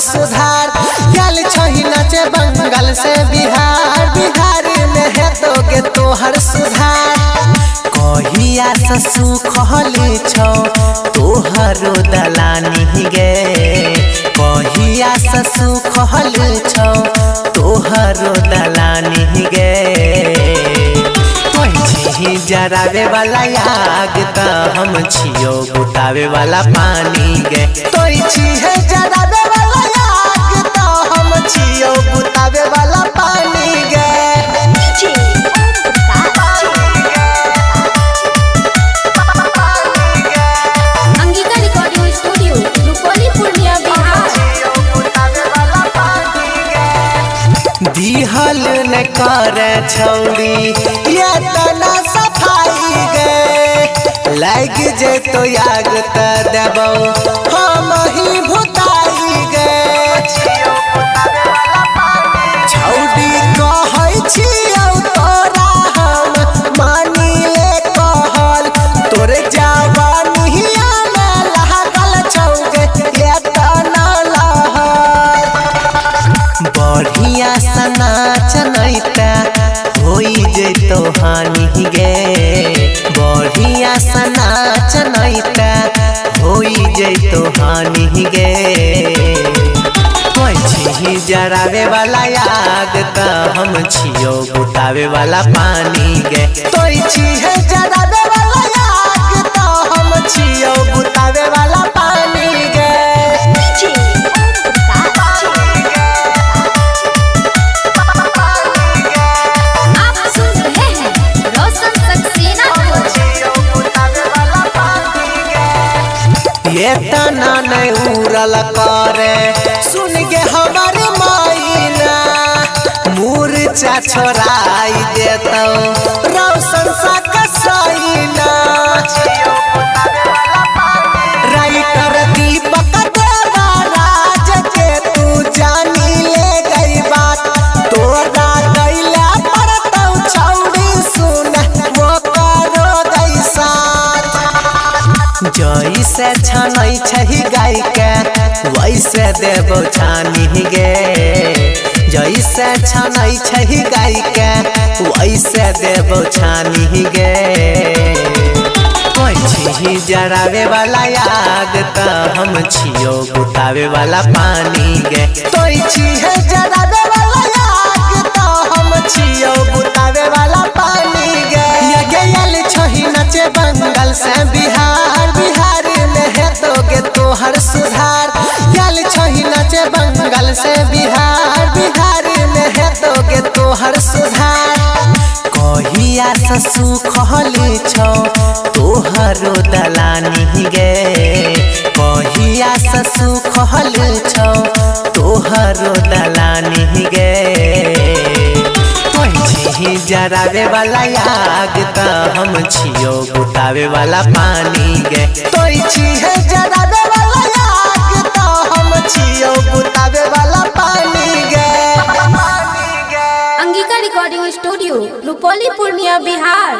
सुधार। गल छही नाचे बंगाल से बिहार, बिहार में हेतो गे तोहर सुधार। कहिया से सुखल छौ तोहरो दलानी गे, कहिया से सुखल छौ तोहरो दलानी गे। तोही जरावे वाला आग त हम छियो बुतावे वाला पानी गे। तोही छिहे जरावे वाला आग त हम छियो बुतावे वाला पानी गे। DJ Om Prakash. Angika recording studio, Rupauli, Purnia, Bihar. दिहल न कर छौड़ी ये तना सफाई गे, लाग जेतो आग त देबौ हम ही भुताई गे। छौड़ी कहै छियौ तोरा हम मानी ले कहल, तोरे जवानिया में लागल छौ गे ये तना लहर। बढ़िया सना चनैता होई जैतो हानि गे, बढ़िया सना चनैता होई जैतो हानि गे। तोही छिही जरावे वाला आग त हम छियो बुतावे वाला पानी गे। तोही छिहे जरावे वाला आग त हम छियो बुतावे वाला पानी गे। DJ Om Prakash. आप सुन रहे हैं रोशन सक्सेना को। ये तना नहीं उड़ल करे सुन गे हमर माइना, मूर्छा छोड़ाई देतौ रौशन सा कसैना। राइटर दीपक देवराज के तू जानी ले गई बात, तोरा गैला पड़तौ छौड़ी सुन वो करो गई साथ। जैसे छानै छही गाय के वैसे देबौ छानी गे, जैसे छानै छही गाय के वैसे देबौ छानी गे। तोही छिही जरावे वाला आग त हम छियो बुतावे वाला पानी गे। तोही छिहे जरावे वाला आग त हम छियो बुतावे वाला पानी गे। ये गेल छही नाचे बंगाल से बिहार, बिहार में हेतो गे तोहर सुधार। गेल छही नाचे बंगाल से बिहार, बिहार में हेतो गे तोहर सुधार। कहिया से सुखल छौ तोहरो दलानी गे, कहिया से सुखल छौ तोहरो दलानी गे। तोही छिही जरावे वाला आग त हम छियो बुतावे वाला पानी गे। तोही छिहे जरावे वाला आग त हम छियो बुतावे वाला पानी गे। Angika recording studio, Rupauli, Purnia, Bihar.